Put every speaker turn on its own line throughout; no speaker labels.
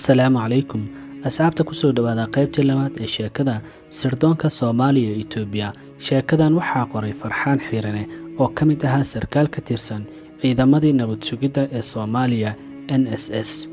Assalaamu calaykum asxaabta, kusoo dhawaada qaybtii labaad ee sheekada sirdoonka Soomaaliya iyo Itoobiya. Sheekadan waxaa qoray Farxaan Xiirane oo ka mid ahaa sarkaal ka tirsan ciidamadii nabad sugidda ee Soomaaliya, NSS.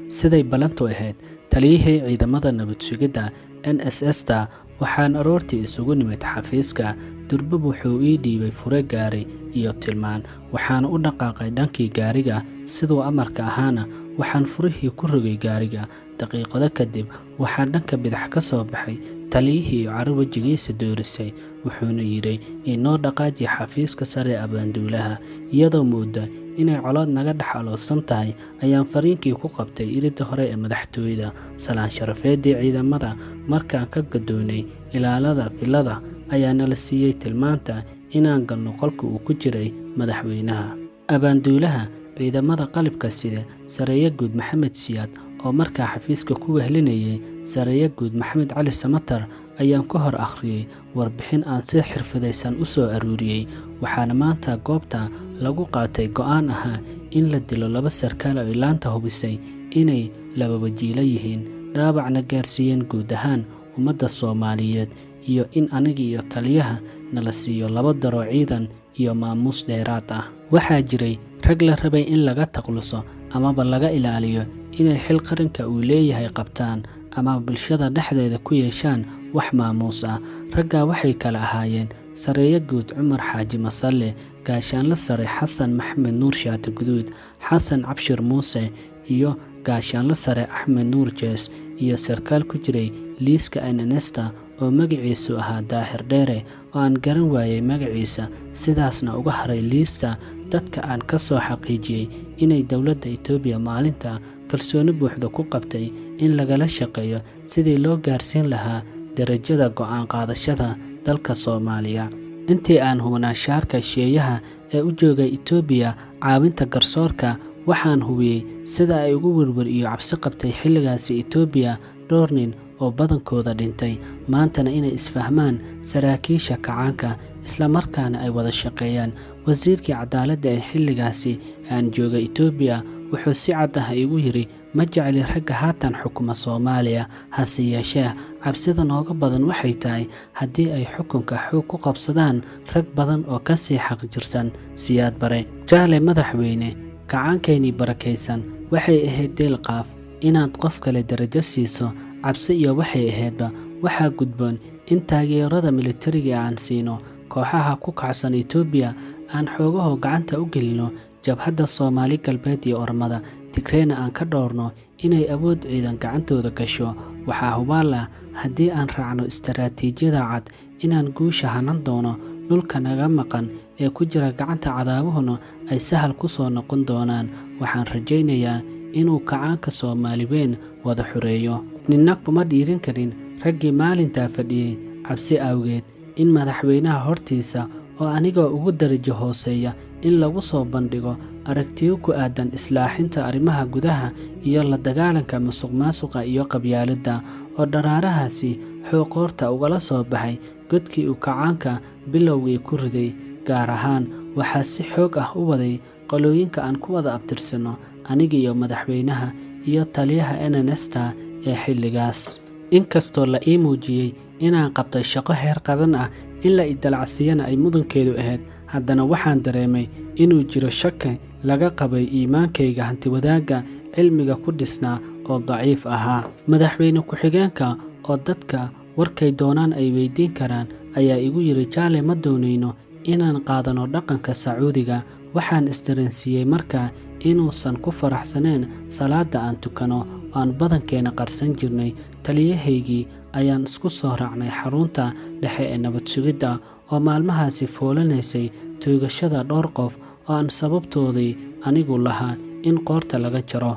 Siday ballantu ahayd, taliyihii ciidamada nabad sugidda NSS-ta waxaan aroortii isugu nimid xafiiska. Durbab wuxuu ii dhiibay fure gaari iyo tilmaan, waxaana u dhaqaaqay dhankii gaariga. Siduu amarka ahaana waxaan furihii ku rogay gaariga. Daqiiqado kadib waxaa dhanka bidix ka soo baxay taliyihii caro wejigiisa doorisay, wuxuuna yidhi: "Inoo dhaqaaji xafiiska sare ee abaanduulaha." Iyadoo mooda inay colaad naga dhex aloosan tahay ayaan fariinkii ku qabtay iridda hore ee madaxtooyada. Salaan sharafeeddii ciidamada markaan ka gadoonay ilaalada villada ayaa nala siiyey tilmaanta inaan galno qolka uu ku jiray madaxweynaha. Abaanduulaha ciidamada qalabka sida, Sareeye Guud Maxamed Siyaad, oo markaa xafiiska ku wehlinayay Sareeye Guud Maxamed Cali Samatar, ayaan ka hor akhriyey warbixin aan si xirfadaysan u soo aruuriyey. Waxaana maanta goobta lagu qaatay go'aan ahaa in la dilo laba sarkaal oo ilaanta hubisay inay laba wajiilo yihiin, dhaawacna gaarsiiyeen guud ahaan ummadda Soomaaliyeed, iyo in aniga iyo taliyaha nala siiyo laba daro ciidan iyo maamuus dheeraad ah. Waxaa jiray rag la rabay in laga takhaluso amaba laga ilaaliyo inay xil qaranka uu leeyahay qabtaan ama bulshada dhexdeeda ku yeeshaan wax maamuus ah. Raggaa waxay kala ahaayeen Sareeye Guud Cumar Xaaji Masalle, Gaashaanle Sare Xasan Maxamed Nuur Shaati Guduud, Xasan Cabshir Muuse iyo Gaashaanle Sare Axmed Nuur Jees, iyo sarkaal ku jiray liiska NNS-ta oo magaciisu ahaa Daahir Dheere oo aan garan waayay magaciisa, sidaasna uga haray liista dadka aan ka soo xaqiijiyey inay dowladda Itoobiya maalinta kalsooni buuxda ku qabtay in lagala shaqeeyo sidii loo gaarsiin lahaa darajada go'aan qaadashada dalka Soomaaliya. Intii aan hubnaa shaarka shisheeyaha ee u joogay Itoobiya caawinta garsoorka, waxaan hubiyey sida ay ugu werwer iyo cabsi qabtay xilligaasi Itoobiya dhowr nin oo badankooda dhintay, maantana inay isfahmaan saraakiisha kacaanka, isla markaana ay wada shaqeeyaan. Wasiirkii cadaaladda ee xilligaasi aan joogay Itoobiya wuxuu si cad ah igu yidhi: "Ma jecli ragga haatan xukuma Soomaaliya, hase yeeshee cabsida nooga badan waxay tahay haddii ay xukunka xoog ku qabsadaan rag badan oo ka sii xaqjirsan Siyaad Bare." Jaale madaxweyne, kacaankaynii barakaysan waxay ahayd deel qaaf inaad qof kale darajo siiso. Cabsi iyo waxay ahaydba waxaa gudboon in taageerada militariga aan siino kooxaha ku kacsan Itoobiya, aan xoogaho gacanta u gelino jabhadda Soomaali Galbeed iyo Ormada Tigreena, aan ka dhowrno inay awood ciidan gacantooda gasho. Waxaa hubaal ah haddii aan raacno istaraatiijiyada cad inaan guusha hanan doono, dhulka naga maqan ee ku jira gacanta cadaabuhuna ay sahal ku soo noqon doonaan. Waxaan rajaynayaa inuu kacaanka Soomaali weyn wada xoreeyo. Ninna kuma dhiirin karin raggii maalintaa fadhiyey cabsi awgeed in madaxweynaha hortiisa oo anigoo ugu darajo hooseeya in lagu soo bandhigo aragtiyo ku aadan islaaxinta arrimaha gudaha iyo la dagaalanka musuqmaasuqa iyo qabyaaladda, oo dharaarahaasi xoog qoorta ugala soo baxay godkii uu kacaanka bilowgii ku riday. Gaar ahaan waxaa si xoog ah u waday qolooyinka aan ku wada abtirsanno, aniga iyo madaxweynaha iyo taliyaha NNS-ta ee xilligaas. Inkastoo la ii muujiyey inaan qabtay shaqo heer qaran ah, in la i dalacsiiyana ay mudankeedu ahayd, haddana waxaan dareemay inuu jiro shaki laga qabay iimaankayga hantiwadaagga cilmiga ku dhisnaa oo daciif ahaa. Madaxweyne ku-xigeenka, oo dadka warkay doonaan ay weydiin karaan, ayaa igu yidhi: "Jaale, ma doonayno inaan qaadano dhaqanka Sacuudiga." Waxaan isdareensiiyey markaa inuusan ku faraxsaneen salaadda aan tukano oo aan badankeena qarsan jirnay. Taliyahaygii ayaan isku soo raacnay xarunta dhexe ee nabad sugidda oo maalmahaasi foolanaysay toogashada dhowr qof oo aan sababtoodii anigu lahaa in qoorta laga jaro.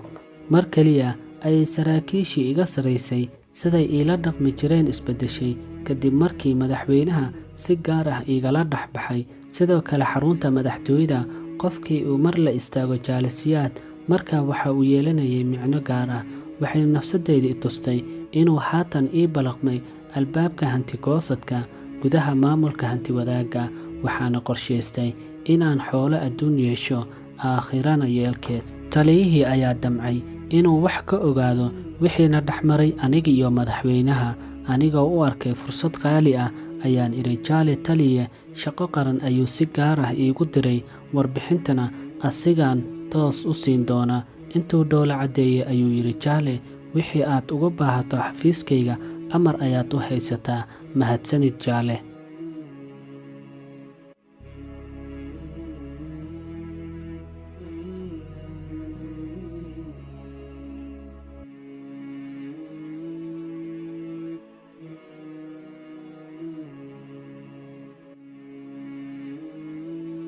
Mar keliya ayay saraakiishii iga sarraysay siday iila dhaqmi jireen isbeddeshay kadib markii madaxweynaha si gaar ah iigala dhex baxay. Sidoo kale xarunta madaxtooyada qofkii uu mar la istaago "Jaale Siyaad", markaa waxa uu yeelanayay micno gaar ah. Waxayna nafsadeyda i tustay inuu haatan ii balaqmay albaabka hantigoosadka gudaha maamulka hantiwadaagga, waxaana qorshaystay inaan xoolo adduun yeesho, aakhirana yeelkeed. Taliyihii ayaa damcay. inuu wax ka ogaado wixiina dhexmaray aniga iyo madaxweynaha. Anigoo u arkay fursad qaali ah ayaan idhi, "Jaale, taliye shaqo qaran ayuu si gaar ah iigu diray, warbixintana asigaan toos u siin doonaa." Intuu dhoola caddeeyey ayuu yidhi, "Jaale, wixii aad uga baahato xafiiskayga amar ayaad u haysataa. Mahadsanid, jaale."